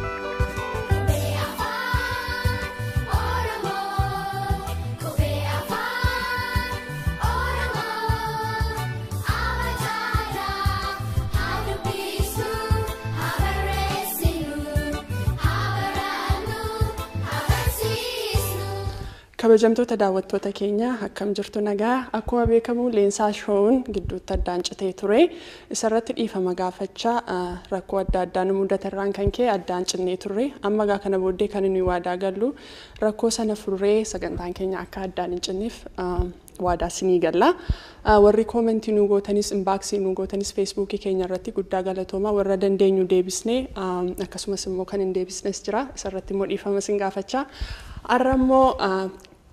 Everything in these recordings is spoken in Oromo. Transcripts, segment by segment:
Kophee Afaan Oromoo, Kophee Afaan Oromoo, Abaajaadha haa dubbisu, haa barreessinu, haa barannu, haa barsiisnu. Kabajamtoota daawwattoota keenya, akkam jirtu? Nagaa? Akkuma beekamu Leensaa Shown gidduutti addaan citee ture. Isarratti dhiifama gaafachaa, rakkoo adda addaa nu mudate irraan kan ka'e addaan cinnee turre. Amma egaa kana booddee kan nuyi waadaa gallu rakkoo sana furree sagantaan keenya akka addaan hin cinneef waadaa sinii galla. Warri comment nu gootanis, inbox nu gootanis Facebookii keenya irratti guddaa galatooma. Warra dandeenyu deebisnee, akkasumas immoo kan hin deebisnes jira. Isarratti immoo dhiifama sin gaafachaa. Har'a immoo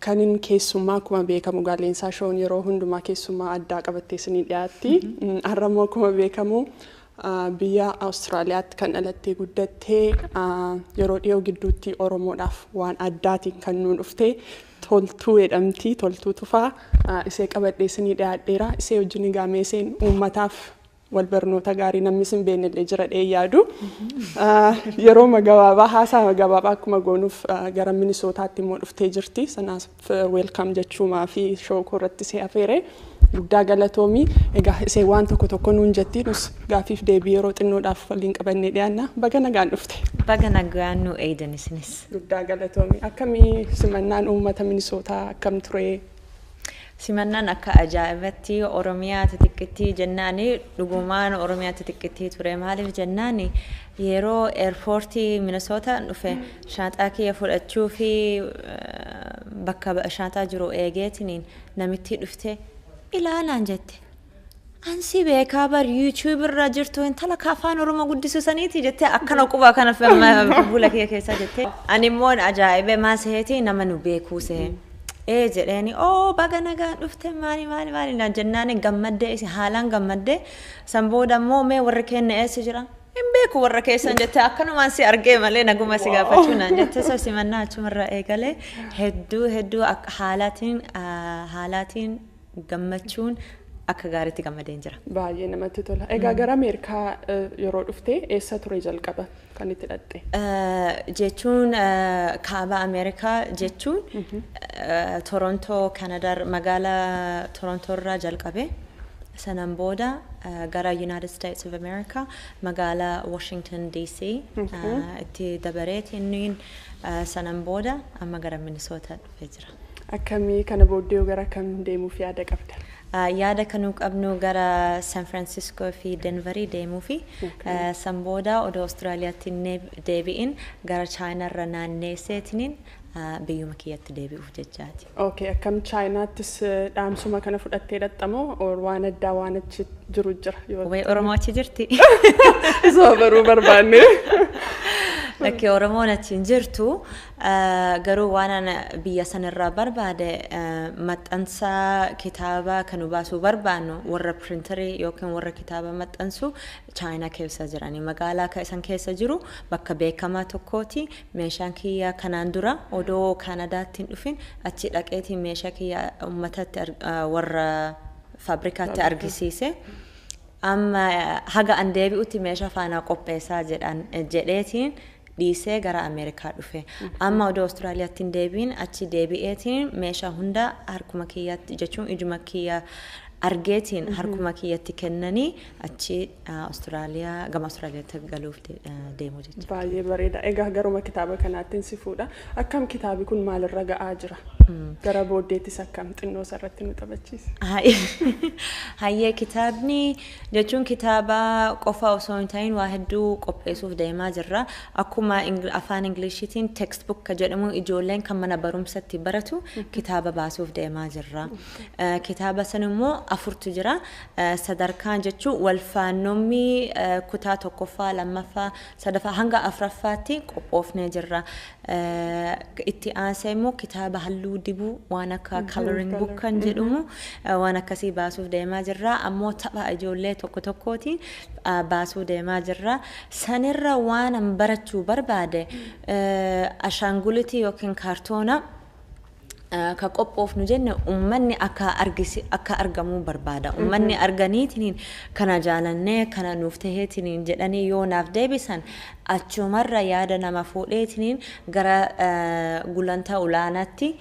kanin keessummaa, akkuma beekamu Leensaa Shown yeroo hundumaa keessummaa addaa qabattee isinii dhiyaatti. Har'a immoo akkuma beekamu biyya Awustiraaliyaatti kan dhalattee guddattee, yeroo dhiyoo gidduutti Oromoodhaaf waan addaatiin kan nuun dhufte Toltuu jedhamti. Toltuu Tufaa isee qabadhee isinii dhiyaadheera. Isee wajjin egaa mee isheen uummataaf wal barnoota gaarii, namni sin beeknellee jira dhee yaadu. Yeroo gabaabaa, haasaa gabaabaa akkuma goonuuf gara Minisootaatti immoo dhuftee jirti. Sanaaf welcome jechuumaa fi show koo irratti ishee afeere. Guddaa galatoomii. Egaa ishee waan tokko tokko nuun jetti, nus gaafiif deebii yeroo xinnoodhaaf waliin qabannee dhiyaanna. Baga nagaan dhufte. Baga nagaan nu eegdan isinis. Guddaa galatoomii. Akkamii simannaan uummata Minisootaa akkam ture? Simannaan akka ajaa'ibatti. Oromiyaa xixiqqittii jennaani, dhugumaan Oromiyaa xixiqqittii ture. Maaliif jennaani, yeroo airportii Minisootaa dhufe shaanxaa kiyya fudhachuu fi bakka shaanxaa jiru eegeetiniin namitti dhufte ilaalaan jette. "Ansi beekaa bar, YouTube irra jirtu, intala ka afaan Oromoo guddisuu saniiti" jettee akkana quba kana fuula kiyya keessa jettee. Ani immoo ajaa'ibe, maal seeti, nama nu beekuu see. Ee jedheeni, "Oo, baga nagaan dhufte, maali maali maali" naan jennaani gammaddee, isi haalaan gammaddee. San booda immoo, "Mee warri keenya eessa jira? Hin beeku warra keessan" jette, "Akkanumaan si argee malee naguma si gaafachuu" naan jette. So simannaa achumarraa eegalee hedduu hedduu akka haalaatiin gammachuun akka gaariitti gammadeen jira. Baay'ee namatti tola. Egaa gara Ameerikaa yeroo dhufte eessa ture jalqaba kan itti dhaqxe? Jechuun kaaba Ameerikaa jechuun Torontoo, Kanadaa, magaalaa Torontoo irraa jalqabe. Sanaan booda gara United States of America, magaalaa Washington DC itti dabareetiin, sanaan booda amma gara Minnesota dhufee jira. Akkamii, kana booddee gara kam deemuuf yaada qabda? Yaada kanuu qabnu gara San Francisco fi Denverii deemuu fi san booda odoo Austraaliyaatti hin deebi'in gara Chaayinaarra naanneesseetiniin biyyuma kiyyatti deebi'uuf jechaati. Okay, akkam Chaayinaattis dhaamsuma kana fudhattee dhaqxamoo or waan addaa waan achi jiru jira? Qubee Oromoo achi jirti. Isuma baruu barbaanne. Lakki, Oromoon achi hin jirtu, garuu waan ana biyya sanarraa barbaade, maxxansa kitaaba kan nu baasuu barbaannu, warra printerii yookiin warra kitaaba maxxansu Chaayinaa keessa jirani. Magaalaa isan keessa jiru bakka beekamaa tokkooti. Meeshaan kiyya kanaan dura odoo Kaanadaatti hin dhufin achi dhaqeetiin meeshaa kiyya uummatatti warra faabrikaatti argisiise. Amma haga an deebi'utti meeshaa faanaa qopheessaa jedhan jedheetiin dhiisee gara Ameerikaa dhufe. Amma odoo Awustiraaliyaatti hin deebiin achi deebi'eetiin meeshaa hunda harkuma kiyyatti, jechuun ijuma kiyya argeetiin harkuma kiyyatti kennanii achi Awustiraaliyaa, gama Awustiraaliyaatti galuuf deemu jechuudha. Baay'ee bareeda. Egaa garuma kitaaba kanaatti si fuudha. Akkam, kitaabi kun maalirra ga'aa jira? Gara booddeettis akkam, xinnoo isarratti nu taphachiisi. Hayyee, kitaabni jechuun kitaaba qofa osoo hin ta'in waa hedduu qopheessuuf deemaa jirra. Akkuma afaan Ingiliishiitiin textbook ka jedhamu, ijoolleen kan mana barumsatti baratu kitaaba baasuuf deemaa jirra. Kitaaba san immoo afurtu jira. Sadarkaan jechuun walfaannommii kutaa tokkoffaa, lammaffaa, sadaffaa hanga afuraffaatti qophoofnee jirra. Itti aansee immoo kitaaba halluu dibuu, waan akka coloring book kan jedhamu, waan akkasii baasuuf deemaa jirra. Ammoo tapha ijoollee tokko tokkooti baasuu deemaa jirra. Sanirra waan an barachuu barbaade ashaangulitii yookiin kaartoona. Ka qophoofnu jenne uummanni akka argisi akka argamuu barbaada. Uummanni arganiitiin kana jaalannee kana nuuf taheetiin jedhanii yoo naaf deebisan, achumarra yaada nama fuudheetiin gara gulantaa olaanaatti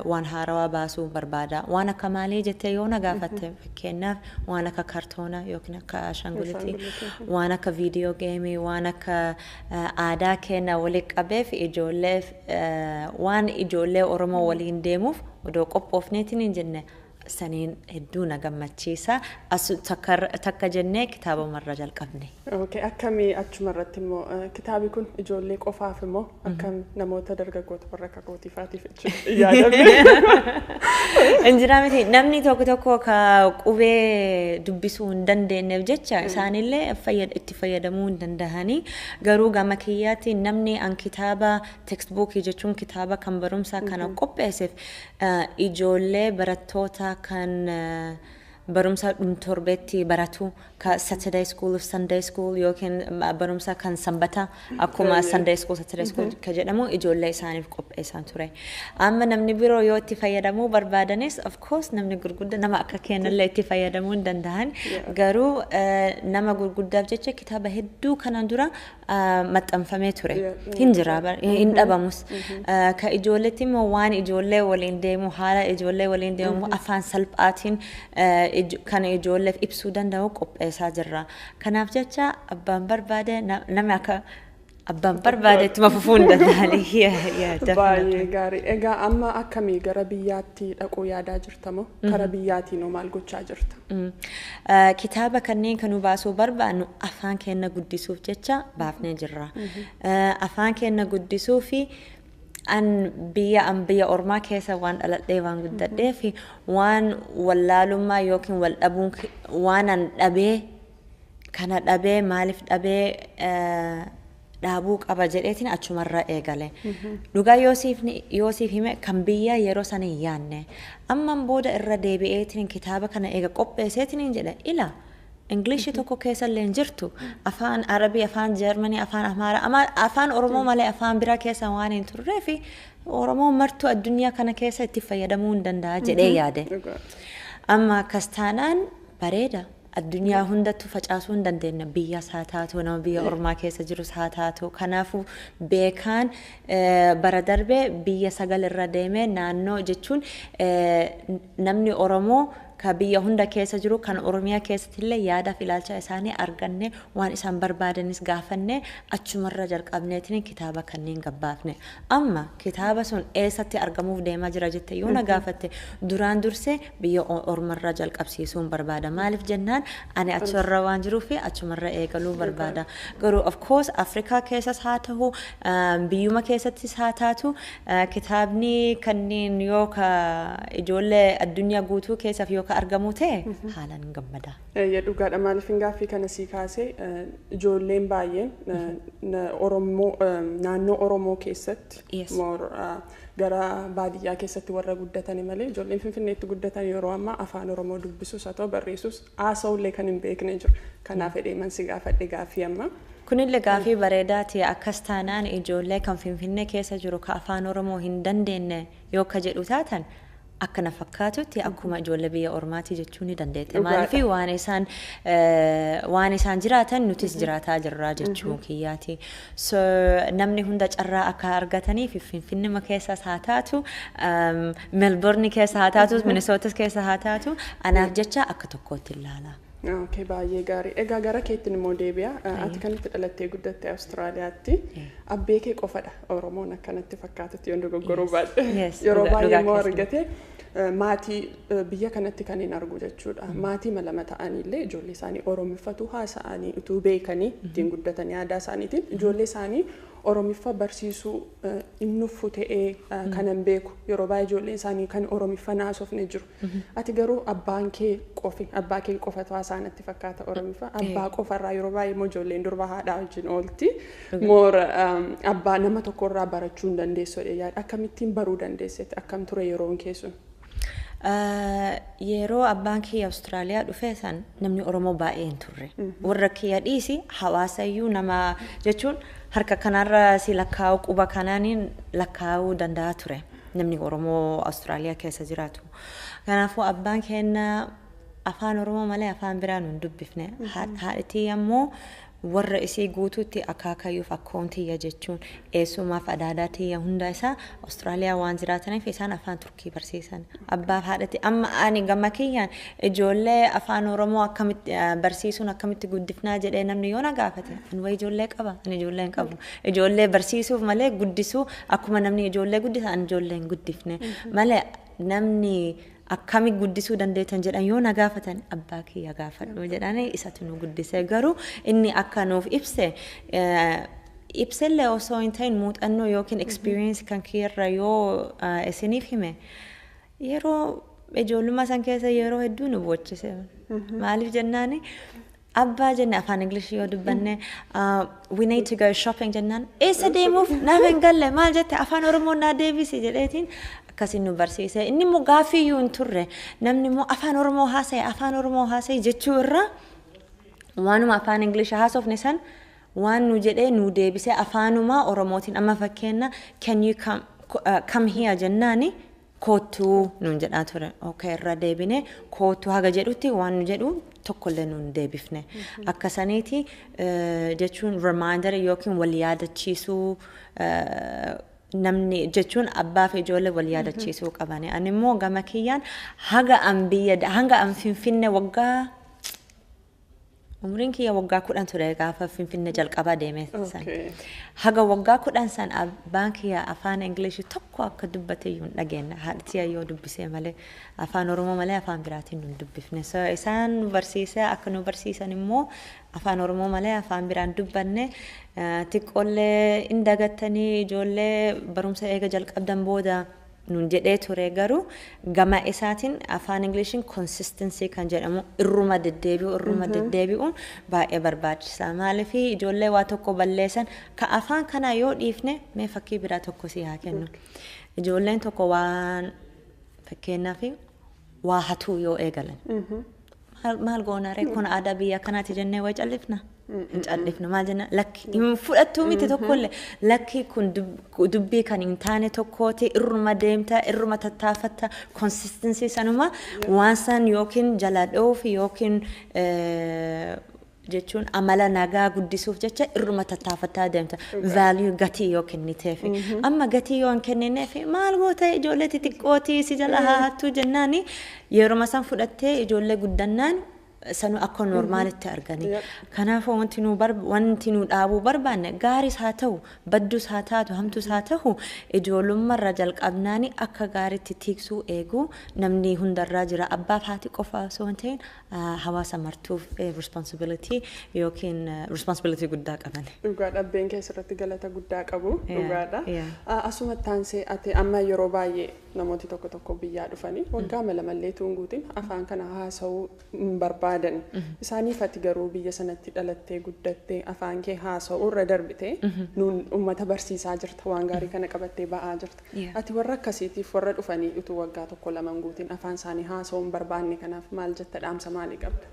waan haarawaa baasuu barbaada. Waan akka maalii jettee yoo na gaafatte, fakkeenyaaf waan akka kartoonaa yookiin akka ashaangulitii, waan akka video game, waan akka aadaa keenya walitti qabeef ijoolleef, waan ijoollee Oromoo waliin deemuuf odoo qophoofneetiin hin jenne saniin hedduu na gammachiisa. As takka jennee kitaabumarra jalqabne. Okay, akkamii achuma irratti immoo kitaabi kun ijoollee qofaaf immoo akkam namoota dargaggoota warra akka kootiifaatiif yaadame? Injiraa miti, namni tokko tokko ka qubee dubbisuu hin dandeenyeef jecha isaanillee itti fayyadamuu hin dandahanii. Garuu gama kiyyaatti namni an kitaaba textbookii jechuun kitaaba kan barumsaa kana qopheesseef ijoollee barattoota kan barumsa dhum torbeetti baratu, ka Saturday school, Sunday school yookiin barumsa kan sanbata akkuma Sunday school, Saturday school ka jedhamu ijoollee isaaniif qopheessan ture. Amma namni biroo yoo itti fayyadamuu barbaadanis, of course, namni gurguddaa nama akka kennallee itti fayyadamuu hin danda'an. Garuu nama gurguddaaf jecha kitaaba hedduu kanaan dura maxxanfamee ture. Hin jira, hin dhabamus. Ka ijoolleetti immoo waan ijoollee waliin deemu, haala ijoollee waliin deemu, afaan salphaatiin kan ijoolleef ibsuu danda'u qopheessaa jirra. Kanaaf jecha abbaan barbaade, namni akka abbaan barbaade ittuma fufuu hin danda'ani. Baay'ee gaarii. Egaa amma akkamii gara biyyaatti dhaquu yaadaa jirta moo kara biyyaatiin maal gochaa jirta? Kitaaba kanneen kan nu baasuu barbaannu afaan keenya guddisuuf jecha baafnee jirra. Afaan keenya guddisuu fi an biyya ormaa keessa waan dhaladhee waan guddadhee fi waan wallaalummaa yookiin wal dhabuun waan an dhabee kana dhabee maaliif dhabee dhaabuu qaba jedheetiin achumarra eegale. Dhugaa yoo siif hime, kan biyya yeroo sana hin yaadne. Amman booda irra deebi'eetiin kitaaba kana eega qopheesseetiin jedhe, ila Ingilishii tokko keessa illee hin jirtu. Afaan Arabii, afaan Jeermanii, afaan Amaaraa, afaan Oromoo malee afaan biraa keessa waan hin turree fi Oromoon martuu addunyaa kana keessa itti fayyadamuu hin danda'a jedhee yaade. Amma akkas taanaan bareeda. Addunyaa hundattuu facaasuu hin dandeenya. Biyyas haa taatu, nama biyya ormaa keessa jirus haa taatu. Kanaafuu beekaan bara darbee biyya sagal irra deemee, naannoo jechuun namni Oromoo ka biyya hunda keessa jiru kan Oromiyaa keessatti illee yaadaaf ilaalcha isaanii arganne, waan isaan barbaadanis gaafanne, achumarra jalqabneetiin kitaaba kanneen gabbaafne. Amma kitaaba sun eessatti argamuuf deemaa jira jette yoo na gaafatte, duraan dursee biyya ormarra jalqabsiisuun barbaada. Maaliif jennaan, ani achumarra waan jiruuf achumarra eegaluu barbaada. Garuu of course Afrikaa keessas haa ta'u, biyyuma keessattis haa taatu, kitaabni kanneen yoo ka ijoollee addunyaa guutuu keessaaf yoo ka argamu ta'e haalaan gammada. Dhugaadha. Maaliif hin gaaffii kana sii kaasee, ijoolleen baay'een Oromoo naannoo Oromoo keessatti gara baadiyyaa keessatti warra guddatani malee, ijoolleen Finfinneetti guddatan yeroo ammaa afaan Oromoo dubbisus haa ta'u barreessus haasa'ullee kan hin beekne jiru. Kanaaf fedhee si gaafadhe gaaffii amma. Kunillee gaaffii bareedaati. Akkas taanaan ijoollee kan Finfinnee keessa jiru ka afaan Oromoo hin dandeenye yoo ka jedhu taatan, akka na fakkaatutti akkuma ijoollee biyya ormaati jechuu ni dandeette. Maaliif, waan isaan jiraatan nutis jiraataa jirra jechuu kiyyaati. So namni hunda carraa akka argataniif Finfinnema keessas haa taatu, Melbourne keessa haa taatu, Minnesota keessa haa taatu, anaaf jecha akka tokkootti ilaala. Okay, baay'ee gaarii. Egaa gara keettiin immoo deebi'a. Ati kan itti dhalattee guddatte Awustiraaliyaatti. Abbee kee qofadha Oromoon akkanatti fakkaatutti, yoon dogoggoruu baadhe. Yeroo baay'ee immoo argate maatii biyya kanatti kan hin argu jechuudha. Maatii lama ta'aniillee ijoollee isaanii Oromiffatu haasa'anii utuu beekanii ittiin guddatanii aadaa isaaniitiin ijoollee isaanii Oromiffa barsiisuu hin nuffu ta'ee kanan beeku. Yeroo baay'ee ijoolleen isaanii kan Oromiffa naasofne jiru. Ati garuu abbaan kee qofi, abbaa kee qofatu haasaa natti fakkaata Oromiffa. Abbaa qofarraa yeroo baay'ee immoo ijoolleen durba haadhaa wajjin oolti. Moora abbaa nama tokkorraa barachuu hin dandeessu yaada. Akkamittiin baruu dandeessetti? Akkam ture yeroon kee sun? Yeroo abbaan kiyya Awustiraaliyaa dhufe san namni Oromoo baay'ee hin turre. Warra kiyya dhiisi, hawaasa iyyuu nama jechuun harka kanarra si lakkaa'u, quba kanaaniin lakkaa'uu danda'a ture. Namni Oromoo Awustiraaliyaa keessa jiraatu. Kanaafuu abbaan keenya afaan Oromoo malee afaan biraa nu hin dubbifne. Haadhitii ammoo warra isii guutuutti akaakayyuuf akkoon tiyya jechuun eessumaaf adaadaa tiyya hunda isaa Awustiraaliyaa waan jiraataniif isaan afaan Turkii barsiisan. Abbaaf haadhati amma ani gama kiyyaan ijoollee afaan Oromoo akkamitti barsiisuun akkamitti guddifnaa jedhee namni yoo na gaafate, ani wayi ijoollee qaba, ani ijoollee hin qabu. Ijoollee barsiisuuf malee guddisuu, akkuma namni ijoollee guddisa, ani ijoollee hin guddifne malee, namni akkami guddisuu dandeettan jedhan yoo na gaafatan, abbaa kiyya gaafadhu jedhanii isatu nu guddise. Garuu inni akka nuuf ibse, ibsellee osoo hin ta'in, muuxannoo yookiin experience kan kiyyarra yoo isiniif hime, yeroo ijoollummaa san keessa yeroo hedduu nu boochise. Maaliif jennaani, abbaa jenne afaan Ingilishii yoo dubbanne, "We need to go shopping" jennaan, "Eessa deemuuf? Naaf hin galle, maal jette? Afaan Oromoo naa deebisi" jedheetiin akkasin nu barsiise. Inni immoo gaafiyyuu hin turre. Namni immoo afaan Oromoo haasa'e, afaan Oromoo haasa'e jechuu irra, waanuma afaan Ingilishii haasofne san waan nu jedhee nu deebisee afaanuma Oromootiin. Amma fakkeenya, "Can you come here?" jennaani, "Koottuu" nuun jedhaa ture. Okay, irra deebine "koottuu" haga jedhutti waan nu jedhu tokkollee nuun deebifne. Akka saniiti jechuun reminder yookiin wal yaadachiisuu, namni jechuun abbaa fi ijoollee wal yaadachiisuu qabani. Ani immoo gama kiyyaan haga an biyya hanga an Finfinne waggaa, umriin kiyya waggaa 10 ture gaafa Finfinne jalqaba deeme san. Haga waggaa 10 san abbaan kiyya afaan Ingilishii tokko akka dubbate iyyuu hin dhageenye. Haadhi yoo dubbisee malee afaan Oromoo malee afaan biraatiin nu hin dubbifne. So isaan nu barsiisee, akka nu barsiisan immoo afaan Oromoo malee afaan biraan dubbanne. Xiqqoollee hin dagattanii ijoollee barumsa eega jalqabdan booda nun jedhee ture. Garuu gama isaatiin afaan Ingiliishiin consistency kan jedhamu irruma deddeebi'uun baay'ee barbaachisaa. Maaliif ijoollee waa tokko balleessan ka afaan kanaa yoo dhiifne, mee fakkii biraa tokko si haa kennu. Ijoolleen tokko waan fakkeenyaaf waa hatuu yoo eegalan. Maal goona ree? Kun aadaa biyya kanaati jennee way callifna? Hin callifnu. Maal jenna? Lakki, hin fudhattuu miti tokkollee. Lakki, kun dubbii kan hin taane tokkooti. Irruma deemta, irruma tattaafatta, consistency sanuma waan san yookiin jala dhoofi yookiin jechuun amala nagaa guddisuuf jecha irruma tattaafataa deemta. Value, gatii yoo kenniteefi. Amma gatii yoo hin kennineefi, "Maal goota, ijoollee xixiqqootii si jala haa hattuu" jennaani, yeruma san fudhattee ijoollee guddannaan sanu akka normaalitti argani. Kanaafuu wanti nu dhaabuu barbaanne, gaaris haa ta'u, baddus haa taatu, hamtus haa ta'u, ijoollummarra jalqabnaani akka gaariitti tiksuu eeguu namni hundarraa jira. Abbaaf haati qofa osoo hin ta'in hawaasa martuuf responsibility yookiin responsibility guddaa qaban. Dhugaadha, abbeen keessatti galata guddaa qabu. Dhugaadha. Asumatti aansee, ati amma yeroo baay'ee namooti tokko tokko biyyaa dhufanii waggaa malamallee tuun guutin afaan kana haasa'uu hin barbaadan. Isaaniif ati garuu biyya sanatti dhalattee guddattee afaan kee haasa'uu irra darbitee nuun uummata barsiisaa jirta, waan gaarii kana qabattee ba'aa jirta. Ati warra akkasiitiif, warra dhufanii utuu waggaa tokko lama hin guutin afaan isaanii haasa'uu hin barbaanne kanaaf maal jetta? Dhaamsa maalii qabda?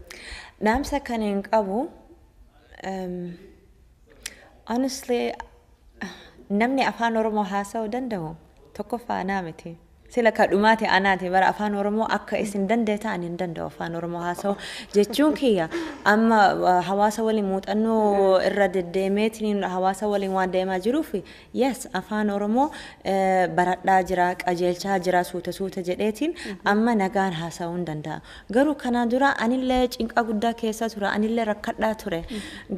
Dhaamsa kan hin qabu, honestly, namni afaan Oromoo haasa'uu danda'u tokkoffaa anaa miti. Sila kadhumaati anaati bara afaan Oromoo akka isin dandeetta ani hin danda'u afaan Oromoo haasa'u jechuun kiyya. Amma hawaasa waliin muuxannoo irra deddeemeetiin hawaasa waliin waan deemaa jiruuf, yes, afaan Oromoo baradhaa jira, qajeelchaa jira, suuta suuta jedheetiin amma nagaan haasa'uu hin danda'a. Garuu kanaan dura anillee cinqaa guddaa keessa ture, anillee rakkadhaa ture.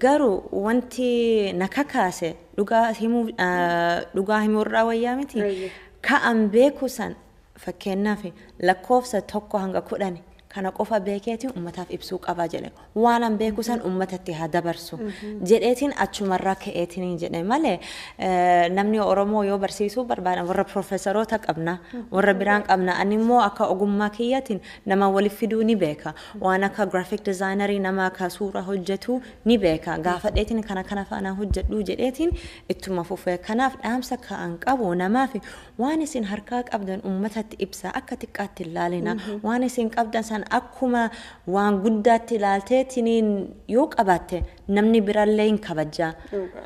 Garuu wanti na kakaase, dhugaa himuurraa wayyaa miti. Ka'an beeku san, fakkeenyaaf lakkoofsa 1 hanga 10 kana qofa beekeetiin ummataaf ibsuu qaba jedhe, waan an beeku san ummatatti haa dabarsu jedheetiin achumarraa ka'eetiin jedhe malee, namni Oromoo yoo barsiisuu barbaadan warra profeesaroota qabna, warra biraan qabna. Ani immoo akka ogummaa kiyyaatiin nama waliif fiduu ni beeka, waan akka graphic designerii, nama akka suura hojjetu ni beeka, gaafadheetiin kana kana faana hojjedhu jedheetiin ittuma fufee. Kanaaf dhaamsa ka'an qabu namaaf, waan isin harkaa qabdan ummatatti ibsa, akka xiqqaatti hin laalina waan isin qabdan san. san akkuma waan guddaatti ilaalteetiniin yoo qabaatte, namni birallee hin kabajaa.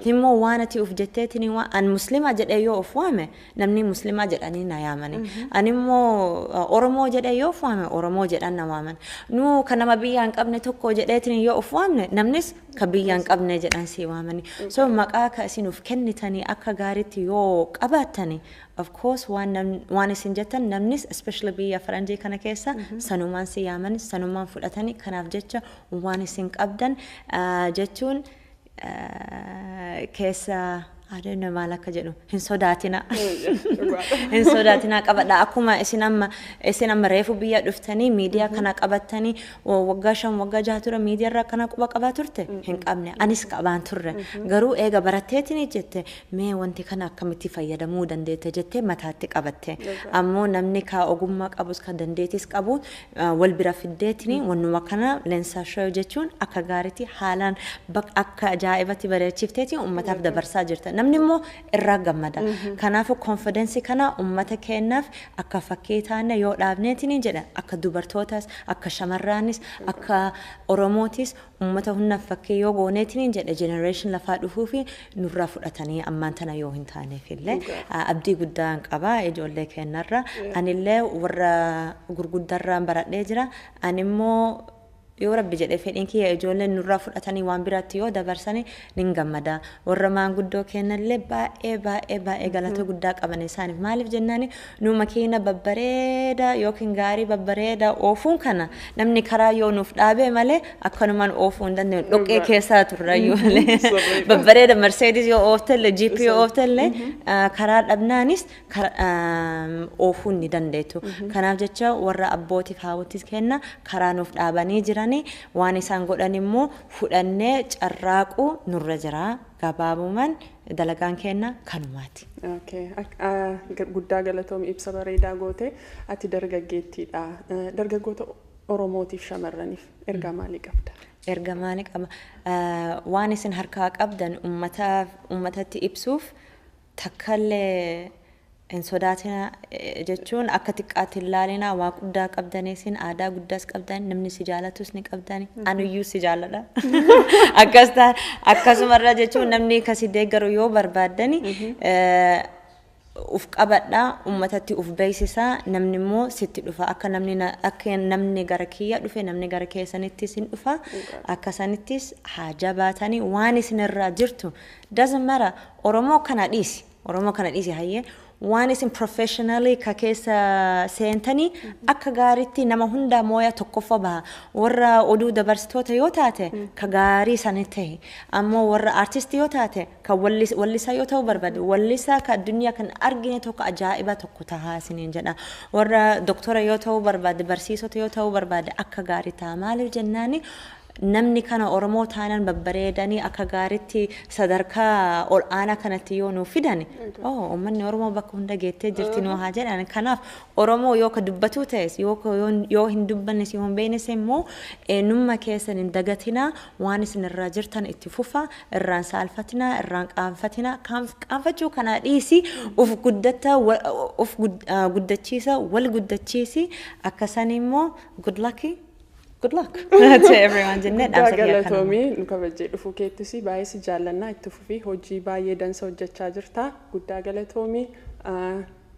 Immoo waan ati uf jetteetiniin, waan an Muslima jedhee yoo of waame, namni Muslimaa jedhanii na yaamani. Ani immoo Oromoo jedhee yoo of waame, Oromoo jedhan na waaman. Nu kan nama biyya hin qabne tokko jedheetiniin yoo of waamne, namnis ka biyya hin qabne jedhan si waamani. So maqaa ka isin uf kennitanii akka gaariitti yoo qabaattani, of course waan isin jettan namnis, especially biyya faranjii kana keessa, sanumaan si yaamani, sanumaan fudhatani. Kanaaf jecha waan isin qabdan jechuun keessa, I don't know maal akka jedhu, hin sodaatina. Hin sodaatina, qabadha. Akkuma isin amma reefu biyya dhuftanii miidiyaa kana qabattanii, waggaa 5, waggaa 6 ture miidiyaa irraa kana quba qabaa turte hin qabne. Anis qabaan turre. Garuu eega baratteetiin jette, mee wanti kana akkamitti fayyadamuu dandeette jettee mataatti qabatte. Ammoo namni ka ogummaa qabus ka dandeettis qabu wal bira fiddeetiin wannuma kana Leensaa Show jechuun akka gaariitti haalaan akka ajaa'ibatti bareechifteetiin uummataaf dabarsaa jirta. Namni immoo irraa gammada. Kanaafuu confidence kana uummata keenyaaf akka fakkii taane yoo dhaabneetiin jedha, akka dubartootas, akka shamarraanis, akka Oromootis, uummata hundaaf fakkii yoo gooneetiin jedhe, generation lafaa dhufuu fi nurraa fudhatanii ammaan tana yoo hin taaneef illee abdii guddaa qaba ijoollee keenyarra. Anillee warra gurguddarraan baradhee jira. Animmoo yoo Rabbi jedhee, fedhiin kiyya ijoolleen nurraa fudhatanii waan biraatti yoo dabarsani nin gammada. Warra maanguddoo kennallee baay'ee baay'ee baay'ee galata guddaa qaban isaaniif. Maaliif jennaani, nu makiina babbareeda yookiin gaarii babbareeda oofuun kana namni karaa yoo nuuf dhaabee malee akkanumaan oofuu hin dandeenyu. Dhoqqee keessaa turrayyuu malee. Babbareeda Mercedes yoo ooftellee, Jeep yoo ooftellee, karaa dhabnaanis oofuu ni dandeettu. Kanaaf jecha warra abbootiif haawwattis kenna karaa nuuf dhaabanii jiranii, waan isaan godhan immoo fudhannee carraaquu nurra jira. Gabaabumaan dalagaan kenna kanumaati. Guddaa galatoomi, ibsa bareedaa goote. Ati dargaggeettiidha. Dargaggoota Oromootiif, shamarraniif ergaa maalii qabda? Ergaa maalii qaba? Waan isin harkaa qabdan uummatatti ibsuuf takkallee hin sodaatina jechuun, akka xiqqaatti hin laalina. Waa guddaa qabdan isin, aadaa guddaas qabdan, namni si jaalatus ni qabdan, anuyyuu si jaaladha. Akkas akkasumarra jechuun namni kasi deeggaru yoo barbaaddani, uf qabadhaa, uummatatti uf beeksisaa, namni immoo sitti dhufa. Akka namni gara kiyya dhufe, namni gara keessanittis hin dhufa. Akka sanittis haa jabaatanii. Waan isinirraa jirtu, doesn't matter, Oromoo kana dhiisi, Oromoo kana dhiisi, hayyee, waan isin professionally ka keessa seentanii akka gaariitti nama hundaa mooya tokkoffaa baha. Warra oduu dabarsitoota yoo taate, ka gaarii sani ta'e, ammoo warra artistii yoo taate, ka wallisaa yoo ta'uu barbaade, wallisaa ka addunyaa kan argine tokko ajaa'iba tokko tahaa isiniin jedha. Warra doktora yoo ta'uu barbaade, barsiisota yoo ta'uu barbaade, akka gaarii ta'a. Maaliif jennaani, namni kana Oromoo taanaan babbareedanii akka gaariitti sadarkaa ol aanaa kanatti yoo nuuf fidan, oh, uummanni Oromoo bakka hunda geettee jirti nuu haa jedhan. Kanaaf Oromoo yoo ka dubbatuu ta'es, yoo hin dubbannes, yoo hin beeknes immoo, eenyummaa keessan hin dagatinaa. Waan isin irraa jirtan itti fufa, irraan saalfatinaa, irraan qaanfatinaa. Qaanfachuu kana dhiisi, uf guddatta, uf guddachiisa, wal guddachiisi. Akkasan immoo good lucky, good luck to everyone jennee Guddaa dhaamsa kiyya kanuma. Galatoomii, nu kabajjee dhufuu keettis baay'ee si jaallannaa. Itti fufii, hojii baay'ee dansa hojjechaa jirta. Guddaa galatoomii.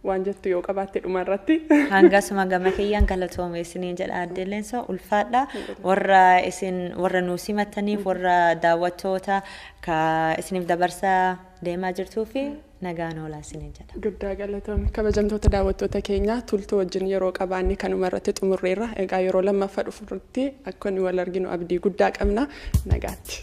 Waan jettu yoo qabaatte dhuma irratti. Hangasuma gama kiyyaan galatoome isiniin jedha. Aadde Leensaa, ulfaadha. Warra isin warra nuu simattaniif, warra daawwattoota ka isiniif dabarsaa deemaa jirtuu fi nagaan oolaa isiniin jedha. Guddaa galatoomii. Kabajamtoota daawwattoota keenyaa, Tultuu wajjin yeroo qabaanne kanuma irratti xumurreerra. Egaa yeroo lammaffaa dhufutti akka nu wal arginu abdii guddaa qabna. Nagaatti.